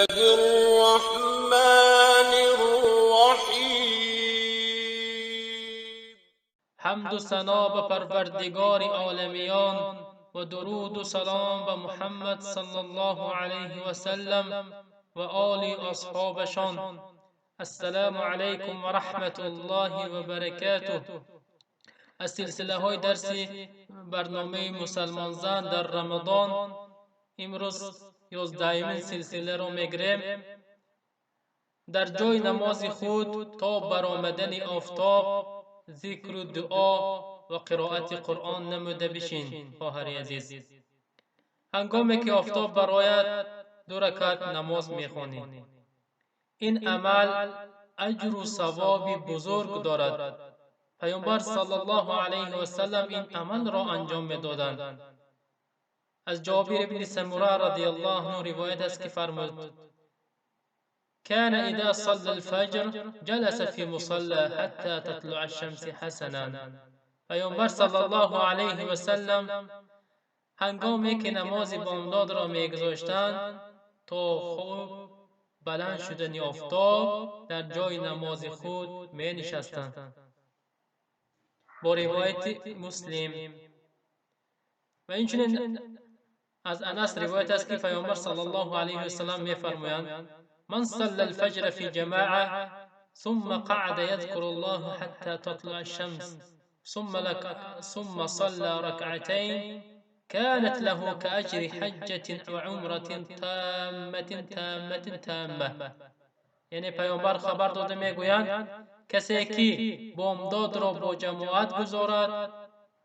الرحمن الرحیم. حمد و ثنا به پروردگار عالمیان و درود و سلام به محمد صلی الله علیه و سلم و آل اصحابشان. السلام علیکم و رحمت الله و برکاته. از سلسله های درسی برنامه مسلمان زن در رمضان امروز 11 سلسله را میگیریم. در جای نماز خود تا برآمدن آفتاب ذکر و دعا و قرائت قرآن نموده بشین. خواهر عزیز، هنگامی که آفتاب برآید 2 رکعت نماز میخوانی. این عمل اجر و ثواب بزرگ دارد. پیامبر صلی الله علیه و سلم این عمل را انجام میدادند. از جابر بن سمره رضی الله عنه روایت است که فرمود: كان اذا صلى الفجر جلس في مصلى حتى تطلع الشمس حسنا. پیامبر صلی الله علیه و سلم هنگامی که نماز بامداد را میگذاشتند تا خوب بلند شدن آفتاب در جای نماز خود می نشستند. با روایت مسلم. و اینچنین از انس روایت است که پیامبر صلی الله علیه و سلم می فرمایند: من صلى الفجر في جماعة ثم قعد يذكر الله حتى تطلع الشمس ثم صلى ركعتين كانت له كأجر حجة وعمرة تامة تامة تامة. یعنی پیامبر خبر داده میگویند کسی که بامداد را با جماعت گذارد،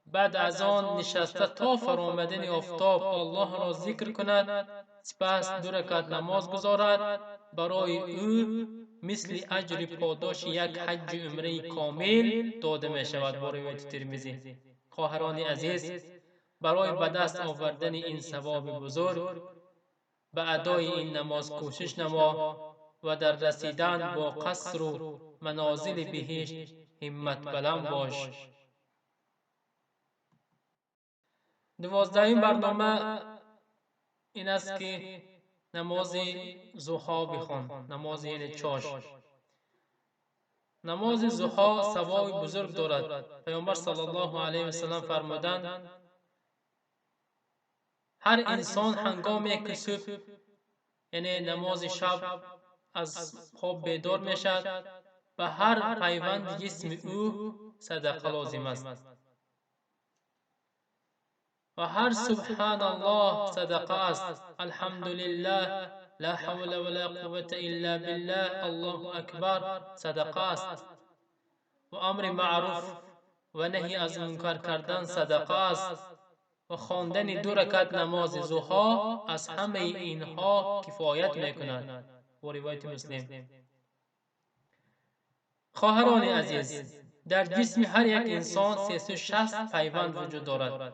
بعد از آن نشسته تا فرآمدن آفتاب الله را ذکر کند، سپس 2 رکعت نماز گذارد، برای او مثل اجر پاداش یک حج عمره کامل داده می شود. با روایت ترمذی. خواهران عزیز، برای به دست آوردن این ثواب بزرگ به ادای این نماز کوشش نما و در رسیدن با قصر و منازل بهشت همت بلند باش. 12 برنامه این است که نماز ضحی بخوان. نماز یعنی چاش. نماز ضحی ثواب بزرگ دارد. پیامبر صلی الله علیه و سلم فرمودند: هر انسان هنگامی که صبح یعنی نماز شب از خواب بیدار می شد، به هر پیوند جسم او صدقه لازم است و هر سبحان الله صدقه است. الحمدلله، لا حول ولا قوة الا بالله، الله اکبر صدقه است. و امر معروف و نهی از منکر کردن صدقه است. و خواندن 2 رکعت نماز ضحی از همه اینها کفایت میکند. و روایت مسلم. خواهران عزیز، در جسم هر یک انسان 360 پیوند وجود دارد.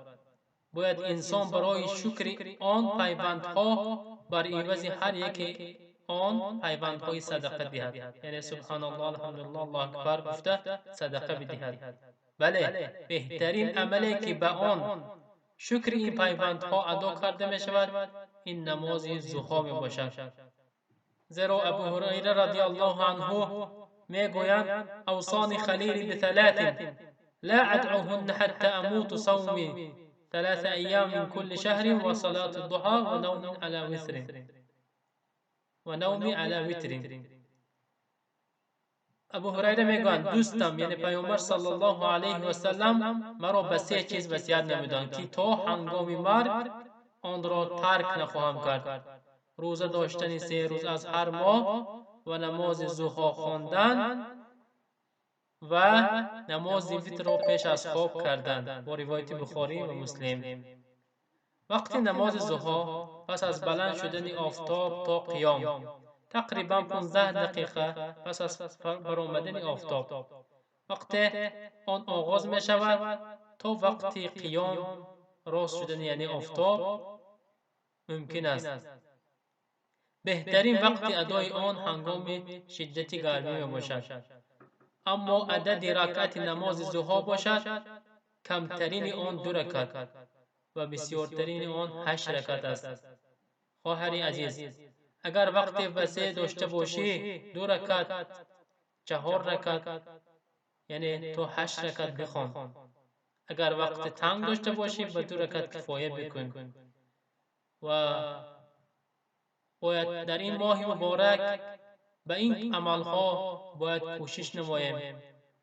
باید انسان برای شکر آن پیوندها بر عوض هر یک آن پیوندهای صدقه دهد. یعنی سبحان الله، الحمدلله، الله اکبر گفته صدقه بدهد. بله، بهترین عملی که به آن شکر این پیوندها ادا کرده می شود این نماز ضحی می باشد. زیرا ابو هریره رضی الله عنه می گویند: اوصانی خلیلی بثلاث لا ادعوهن حتی اموت صومی 3 ایام من كل شهر و صلاة الضحى و نوم على وتر و نوم على وتر. ابو هریره میگویند دوستم یعنی پیامبر صلی الله علیه و سلم مرا به 3 چیز وصیت نمودند که تا هنگام مرگ آن را ترک نخواهم کرد: روزه داشتن 3 روز از هر ماه و نماز ضحی خواندن و نماز وتر را پیش از خواب کردن. با روایت بخاری و مسلم. وقتی نماز ضحی پس از بلند شدن آفتاب تا قیام تقریبا 15 دقیقه پس از برآمدن آفتاب وقتی آن آغاز می شود تا وقتی قیام راست شدن یعنی آفتاب ممکن است. بهترین وقت ادای آن هنگام شدت گرمی می باشد. اما عدد رکعت نماز ضحی باشد کمترین آن 2 رکعت و بسیارترین آن 8 رکعت است. خواهر عزیز، Агар вақти васеъ дошта бошӣ, 2 ракъат, 4 ракъат, яъне то 8 ракъат бихон. Агар вақти танг дошта бошӣ, ба 2 ракъат кифоя бикун. Ва бояд дар ин моҳи муборак ба ин амалҳо бояд кӯшиш намоем.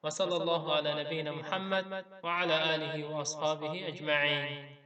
Ва салли Аллоҳу ала набийина Муҳаммад ва ала олиҳи ва асҳобиҳи аҷмаин.